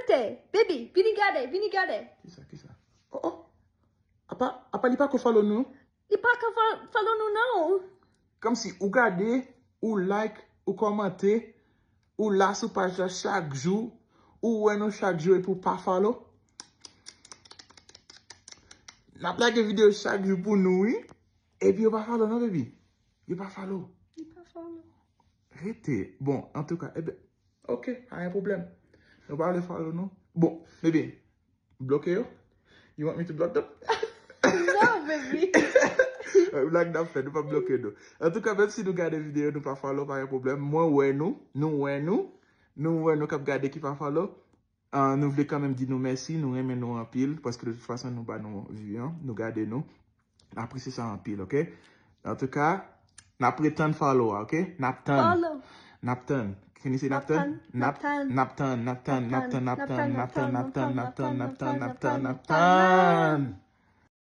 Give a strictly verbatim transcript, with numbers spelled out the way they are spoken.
Te, baby, vini gade, vini gade. Kisa, kisa? Oh, oh. Apa, apa li pa ko follow nou? Li pa ka fo- follow nou, non. Kòmsi ou gade, ou like, ou kòmante, ou la sou paj la chak jou, ou wè nou chak jou epi ou pa follow. N ap lage videyo chak jou pou nou, wi. Epi yo pa follow, non, baby? Yo pa follow. Li pa follow. Rete. Bon, antouka, ebyen, ok, pa gen pwoblèm. Nou pa vle follow, non? Bon, baby, bloke yo? You want me to block them? Non, baby. Blag n ap fè, nou pa bloke nou. Antouka, menm si nou gade videyo, nou pa follow, pa gen pwoblèm. Mwen wè nou, nou wè nou, nou wè nou k ap gade ki pa follow. Ah, nou vle kanmenm di nou mèsi, nou renmen nou anpil, paske de tout fason nou ba nou vi an, nou gade nou. N apresye sa anpil, ok? Antouka, n ap retann follow a, ok? N ap tann. Follow. N ap tann. Can you say n ap tann? N ap tann, n ap tann, n ap tann, n ap tann, n ap tann, n ap tann, n ap tann, n ap tann, n ap tann, n ap tann.